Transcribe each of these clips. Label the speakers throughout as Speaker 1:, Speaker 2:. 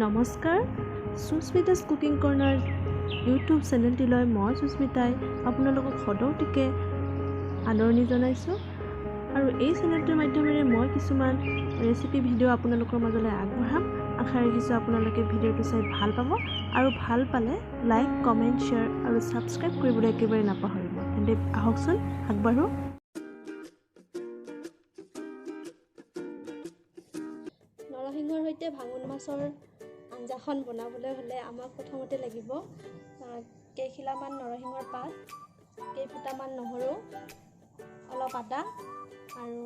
Speaker 1: নমস্কাৰ, সুস্মিতাছ cooking corner YouTube চেনেলটিলৈ মই সুস্মিতাই আপোনালোকক সদৌতিকে আদৰণি জনাইছোঁ। আৰু এই চেনেলটোৰ মাধ্যমেৰে মই কিছুমান ৰেচিপি ভিডিঅ' আপোনালোকৰ মাজলৈ আগবঢ়াম। আশা ৰাখিছোঁ আপোনালোকে ভিডিঅ'টো চাই ভাল পাব আৰু ভাল পালে লাইক, কমেণ্ট, শ্বেয়াৰ আৰু ছাবস্ক্ৰাইব কৰিবলৈ একেবাৰে নাপাহৰিব। তেন্তে আহকচোন আগবাঢ়োঁ।
Speaker 2: নৰসিংহৰ সৈতে ভাঙোন মাছৰ আঞ্জাখন বনাবলৈ হ'লে আমাক প্ৰথমতে লাগিব কেইখিলামান নৰসিংহৰ পাত, কেইফুটামান নহৰু, অলপ আদা আৰু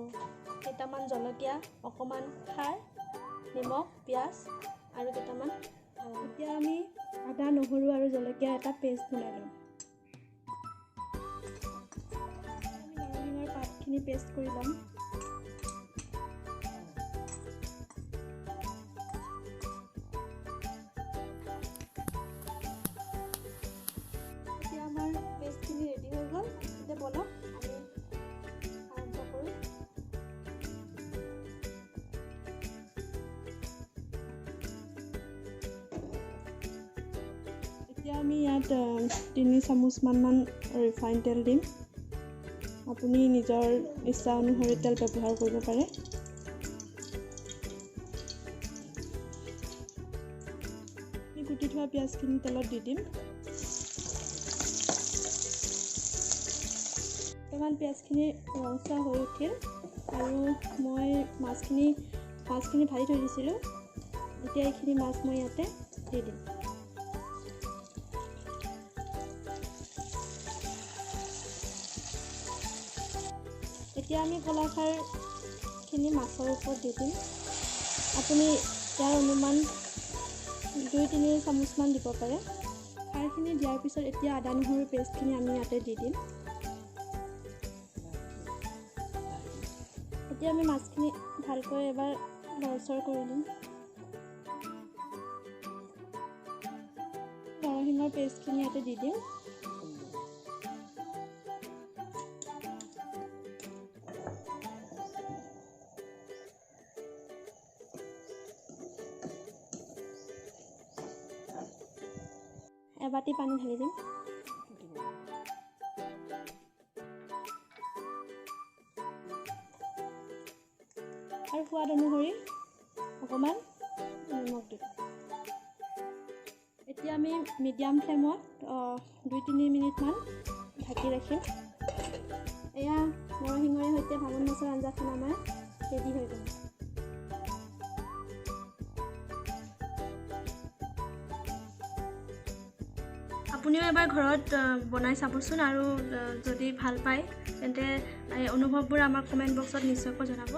Speaker 2: কেইটামান জলকীয়া, অকণমান খাৰ, নিমখ, পিঁয়াজ আৰু কেইটামান। এতিয়া আমি আদা, নহৰু আৰু জলকীয়া এটা পেষ্ট বনাই ল'ম। আমি নৰসিংহৰ পাতখিনি পেষ্ট কৰি ল'ম। এতিয়া আমাৰ পেষ্টখিনি ৰেডি হৈ গ'ল। এতিয়া ব'লক আমি আৰম্ভ কৰোঁ।
Speaker 1: এতিয়া আমি ইয়াত 3 চামুচমান ৰিফাইন তেল দিম। আপুনি নিজৰ ইচ্ছা অনুসৰি তেল ব্যৱহাৰ কৰিব পাৰে। আমি কুটি থোৱা পিঁয়াজখিনি তেলত দি দিম।
Speaker 2: বৰ্তমান পিঁয়াজখিনি ৰংচোৱা হৈ উঠিল আৰু মই মাছখিনি ভাজি থৈ দিছিলোঁ। এতিয়া এইখিনি মাছ মই ইয়াতে দি দিম। এতিয়া আমি কলাখাৰখিনি মাছৰ ওপৰত দি দিম। আপুনি ইয়াৰ অনুমান 2-3 চামুচমান দিব পাৰে। খাৰখিনি দিয়াৰ পিছত এতিয়া আদা নহৰু পেষ্টখিনি আমি ইয়াতে দি দিম। এতিয়া আমি মাছখিনি ভালকৈ এবাৰ লৰচৰ কৰি দিম। নৰসিংহৰ পেষ্টখিনি ইয়াতে দি দিম। এবাটি পানী ঢালি দিম। আৰু সোৱাদ অনুসৰি অকণমান নিমখ দিম। এতিয়া আমি মিডিয়াম ফ্লেমত 2-3 মিনিটমান ঢাকি ৰাখিম। এয়া নৰসিংহৰে সৈতে ভাঙোন মাছৰ আঞ্জাখন আমাৰ ৰেডি হৈ গ'ল। আপুনিও এবাৰ ঘৰত বনাই চাবচোন আৰু যদি ভাল পায় তেন্তে এই অনুভৱবোৰ আমাক কমেণ্ট বক্সত নিশ্চয়কৈ জনাব।